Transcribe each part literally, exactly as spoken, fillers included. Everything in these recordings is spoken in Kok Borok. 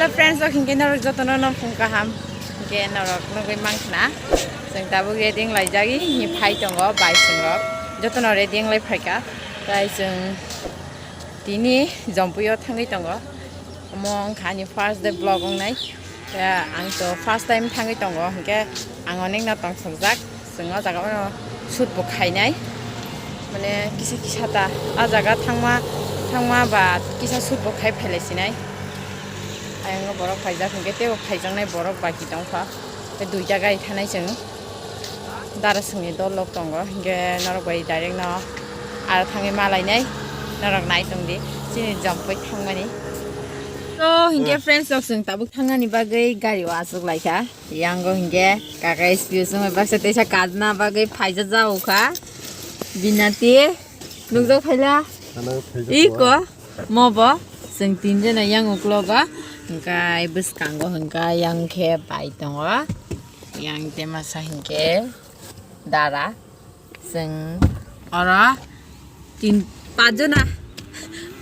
Friends rok, hinkhe norok jotono no phung kaham, hinkhe norok nugwi mankha na, chwng tabuk ready wng laijak, hi phai tongo bai chwng rok, jotono ready wng lai phaikha, tai chwng tini Jampui o thangwi tongo, omo wngkha ani first day vlog wngnai. Ya, ang to first time thangwi tongo, hinkhe ang onekno tongthokjak. Chwng o jaga o shoot bo khainai, mane kisa kisa ta. A jaga thangma, thangma ba kisa shoot bo khai phailai sinai. Ayang o borok phaijak, hinkhe teibo phaijaknai borok baki tongkha. Tei duita gari thanai chwng. Dara chwngni dol lok tongo, hinkhe norok bai direct no aro thangwi malainai. Norok nai tongdi, chini Jampui thangmani. To, hinkhe friends rok, chwng tabuk thangnani bagwi gari o achuk laikha. Yang o hinkhe kaka S P O songwi baksa teisa kadna bagwi phaijak ja o kha. Binati nukjak phaila. Ano phaijak iko kha. Mobo chwng tinjana yang uklogo. Hinkhe bwskango hinkhe yang khe bai tongo. Yang te masa hinkhe dara. Chwng oro tin, pajona.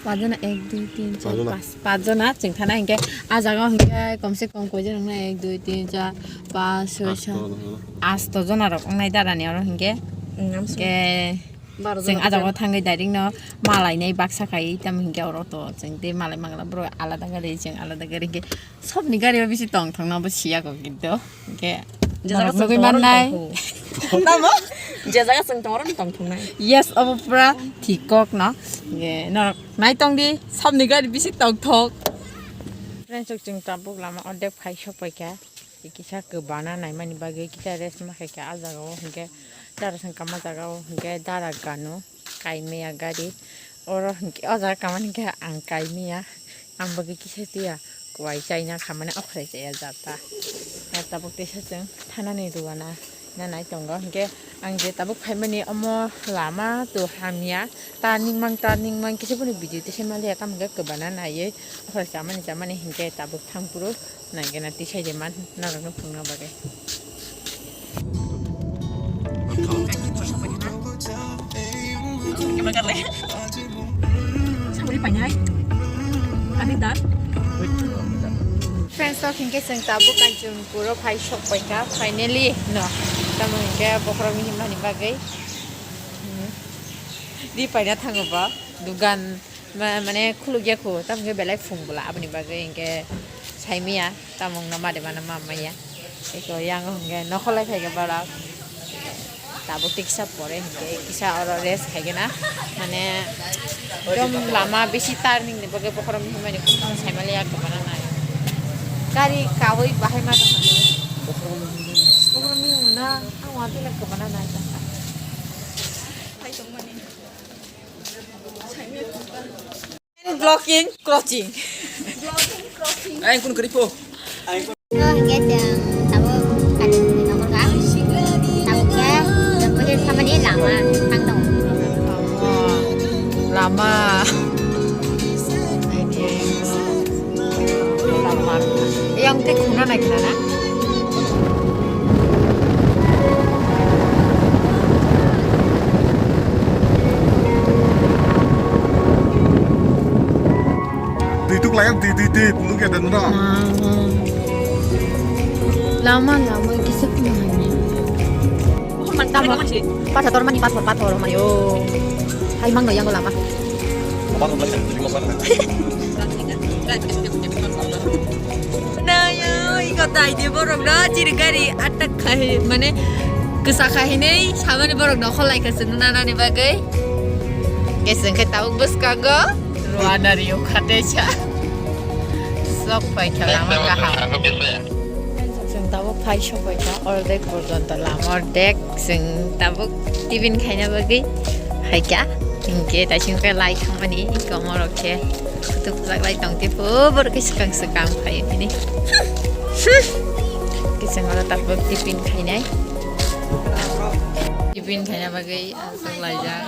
Pajona, ek, dui, tin, char, pajona. Pas, pajona. Chwng thana hinkhe, a jaga o hinkhe komse kom koijon wngna, ek, dui, tin, char, pas, soi, sat, asto jona rok wngnai darani oro hinkhe. Hinkhe chwng a jaga o thangwi direct no malainai baksa khai, tamo hinkhe oro to chwng tei malai mangla borok alada gari, chwng alada gari hinkhe. Sobni gari o bisi tongthokna bo siya ko kintu. Hinkhe je jaga norok nugwi mannai. Tamo? Je jaga chwng tongo, oro tongthoknai. Yes, obo pura thik kok no. Hinkhe norok nai tongdi, sobni gari bisi tongthok. Friends rok, chwng tabuk lama ordek phai sok paikha. Kisa kwbana naimani bagwi kisa rest ma khaikha a jaga o, hinkhe dara song kama jaga o, hinkhe dara gano. Kaimaya gari. Oro hinkhe o jaga kamani hinkhe ang kaimaya. Ang bagwi kisa tiya kuai chaina khamani okhrai chaya jata. Tabuk teisa chwng thanani rwna nanai tongo. Hinkhe ang je tabuk phaimani omo lama to hamya. Turning mang, turning mang kisa phano video teisa maliya, tamo hinkhe kwbana naiwi okhrai chamani chamani hinkhe tabuk thangphuru. Naikhe na tisai de man, norokno phunukna bagwi. Friends, rok hinkhe chwng tabuk Kanchanpur o phai sok paikha, finally no. Tamo hinkhe bokhorok ni himnani bagwi. Di paina thango ba, dugan. Ma-, mane khuluk ya kho, tamo khe belai phung bwla, aboni bagwi hinkhe saimaya, tamo wngna ma de mano ma maya. Eko yang o hinkhe nokhor lai phaikha borok. Tabuk tei kisa pore hinkhe kisa oro rest khaikhe na. Mane ekdom lama bisi turning ni bagwi bokhorok ni himani khulukno saimaliya kwbana nai. Gari kaui bahai ma tongmani. Bokhorok ni himna ang uansukhe kwbana nai tongkha. Vlogging crossing. Ang kun kari po. Hingke chwng tabuk kaisa chwngni nokol kha. Tabuk khe chwng khe samani lama thang tongo. Lama. Yang tei khuna nai khna na. Twi tuklai, twi, twi, twi, look at that, no? Lama, lama, kisa khuna hai. Tamo, pathor mani, pathor, pathor, mayo. Hai mang no yang lama. Nayo, iko tai de borok no, chiri gari atak khai, mane, kisa khai nei, samani borok no kholai kha chwng nanani bagwi. Keseng khe tabuk bwskango, ruana rio khate cha. Sok pai kha lama kaham. Chwng tabuk phai sok pai kha, ordek porjonto lama ordek. Chwng tabuk tiffin khaina bagwi hai kha. Hinkhe taising khe lai thangmani, komorok khe khutuk kwchak lai tong tipo, borok khe swkang swkang phai hwnwi. Khe chwng oro tabuk tiffin khainai. Tiffin khaina bagwi aswk laijak.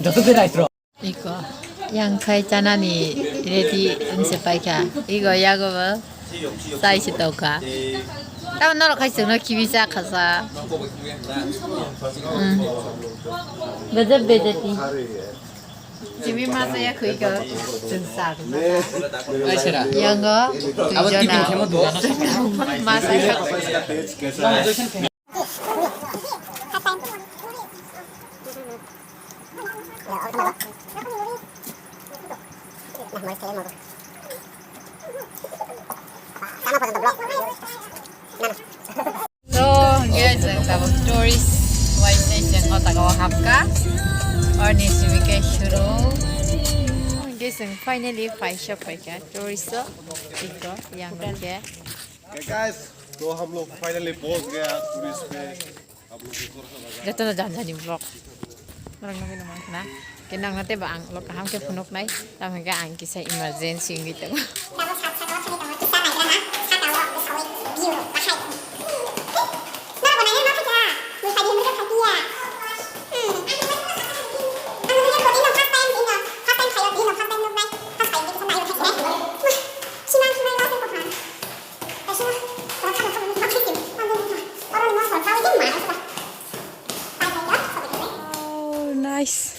Joto de rice rok. Iko, yang khai chanani ready wngse paikha. Iko yago bo chai se tokha. Tamo norok khai chwngno khibi cha khasa. Hmm. Gajab bejati. Jimmy ma cha ya khui ko chwng sa. Yango. Abo tiffin khemo dugan. Ma cha ya. So, hingke chwng tabuk tourist waise chwng o jaga o hapkha. Orni simi khe shuru. Hingke chwng finally paisa paikha tourist o. Iko yang hingke. Hey guys, to hum log finally pahunch gaya tourist pe. Jotono jani jani vlog. Norok nugwi nang mankhana. Khe nang nate ba ang vlog kaham khe phunuknai. Tamo hwnkhe ang kisa emergency wngwi tongo. Oh, nice.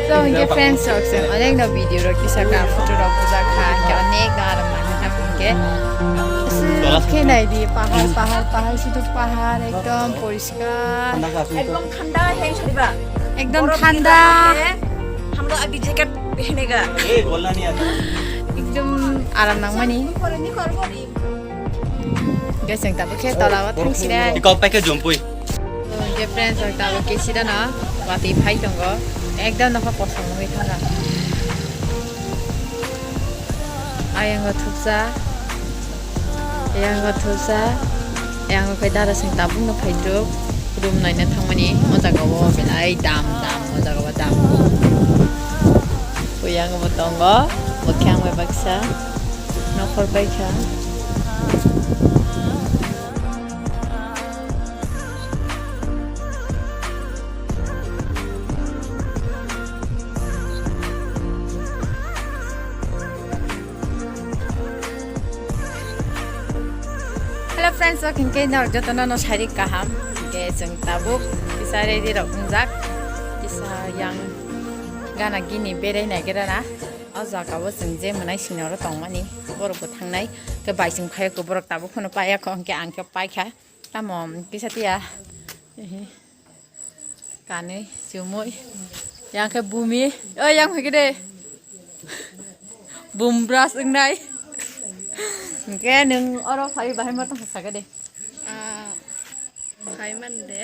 So, hingke friends rok, chwng onek no video rok kisa ka photo rok bujak kha, hingke onek no aram nang kha hingke. Aswk khe nai di, pahar, pahar, pahar, sudu pahar, ekdom poriskar. Ekdom thanda hai sariba. Ekdom thanda. Hamlo abi jacket pehnega. Ekdom aram nangmani. Guys, ang tabuk khe tola o thang sini. Iko paikhe jompui. Hingke friends, ang tabuk khe sida no watwi phai tongo. Ekdom nokha kosom wngwi thangkha. Ayang o thupsa. Ayang o thupsa. Ayang o khe dara sing tabuk no phaidruk. Room naina thangmani. O jaga o belai dam dam. O jaga o dam. Buyang bo tongo. Bo khe ang bai baksa. Nokhor bai kha. Hello friends, o hingke norok jotono no sari kaham. Hingke chwng tabuk kisa ready rok wngjak. Kisa yang gana gini berai naigra na. O jaga o chwng je mwnai sini oro tongmani. Borok bo thangnai. Ke bai chwng phai ko borok tabuk phano paiya ko hingke ang khe paikha. Tamo kisa tiya. Ehe. Kanwi, chumui. Yang khe bumi. O, yang hoi khe de. Bum brush wngnai. Hingke nwng oro phai bahai ma tongkha saka de. Ah, phai man de.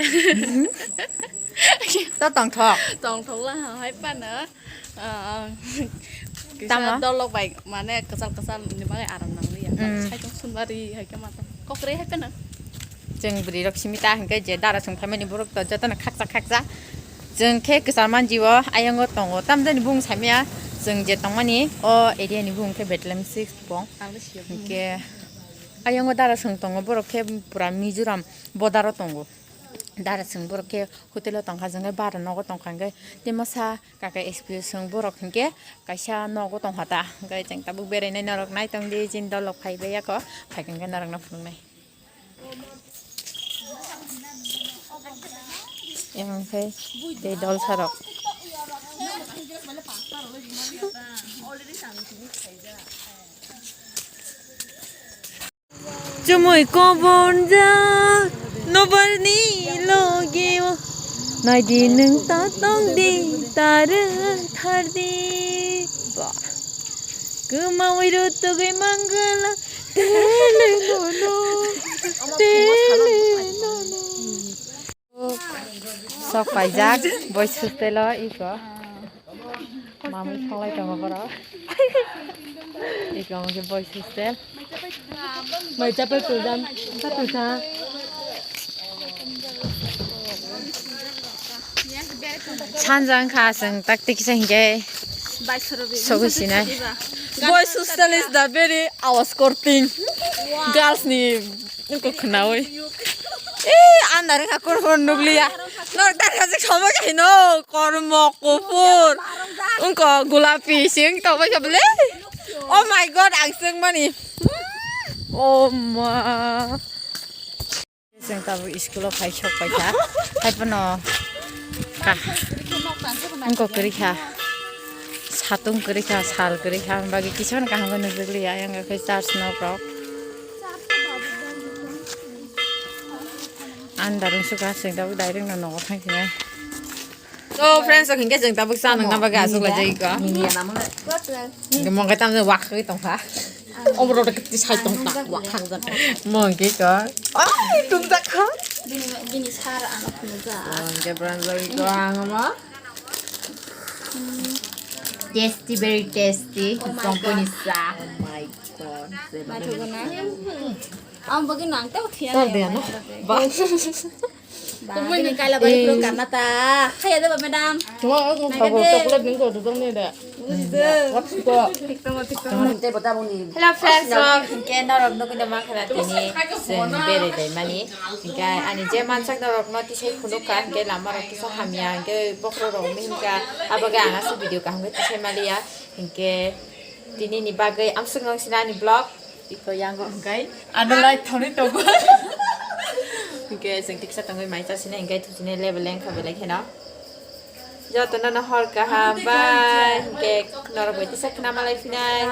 To tongthok. Tongthok la ha, hai pano. Ah, ah. Tamo? Kisa dolok bai, mane kwchal kwchal ni bagwi aram nang liya. Mm. Saitung sunbari hai khe ma tong. Kokre hai pano. Chwng bwrwi rok simi ta hwnkhe je dara chwng phaimani borok to jotono khaksa khaksa. Chwng khe kwchar manji o ayang o tongo. Tamjani bung saimaya chwng je tongmani o area ni bung khe Bethlehem six pong. Ang le siyok. Hwnkhe ayang o dara chwng tongo borok khe pura Mizoram border o tongo. Dara chwng borok khe hotel o tongkha, chwng khe bara nogo tongkha hwnkhe tei masa kaka S P O chwng borok hwnkhe kaisa nogo tongkha ta. Hwnkhe chwng tabuk berainai norok naitong di chini dolok phai bai yako, phai khe hwnkhe norokno phunuknai. Yang khe tei dolsa rok. Chumui kobonjak nobarni logio. Naidi nwng ta tongdi, ta rwng thardi. Ba. Kwmawi rutugwi mangala. Tele nono. Tele nono. Sok paijak, boys hostel o iko. Mamui songlai tongo borok. Iko hwnkhe boys hostel. Mai chapai tuljam, chapai ta. Thanjang kha chwng tak tik se hinkhe sogwi sinai. Boys hostel is the very awas korting. Girls ni wngkok khnaui. Eh, andar wngkha kor kor nukliya. Nor dar kha sik somoi kha hino kormo kuphur. Wngkok gulapi sing tongbai kha bwle. Oh my God, ang swngmani. Oh ma. Chwng tabuk school o phai sok paikha. Haiphano ka-, wngkok kwrwi kha. Satung kwrwi kha, sal kwrwi kha, bagwi kisa phano kaham khe nukjak liya. Yang khe church nok rok. Andar wngsuka chwng tabuk direct no nogo thang sinai. So friends, ok, hinkhe chwng tabuk cha nangna bagwi aswk laijagwi ko. Hinkhe mongkhe tamni wak khagwi tongkha. Omo rok kiti sai tongkha, wak khangjak. Mongkhe ko. Ai, tumjak kha. Bini, bini sar ano phunukjak. Mongkhe bwrang jagwi ko ang omo. Tasty, very tasty. Oh my God. Tongkuni sa. Oh my God. Naithogo na? Ang bagwi nang tei uthiya. Sar de ano. Ba. Ba, bini kaila bai phuru karna ta. Khaya de ba, madam. Cuma aku sabo chocolate ni ko duduk ni de. Bujido. What's ko? Thik tongo, thik tongo. Hello friends rok, hinkhe norok nugwi no mankha na tini chwng bere dai mani. Hinkhe ani je mansak norok no tisai phunuk kha, hinkhe lama rok kisa hamya, hinkhe bokhorok rok wngwi hinkha, abo khe ang aswk video kaham khe tisai maliya. Hinkhe tini ni bagwi amswk nung sina ani vlog. Iko yango hwnkhe ano light thonwi tongo. Hwnkhe chwng tiksa tongwi mai chasina hwnkhe thusini level lengkha belai kheno. Jotono no hor kaham, bye. Hwnkhe norok bai tisa khna malai phinai.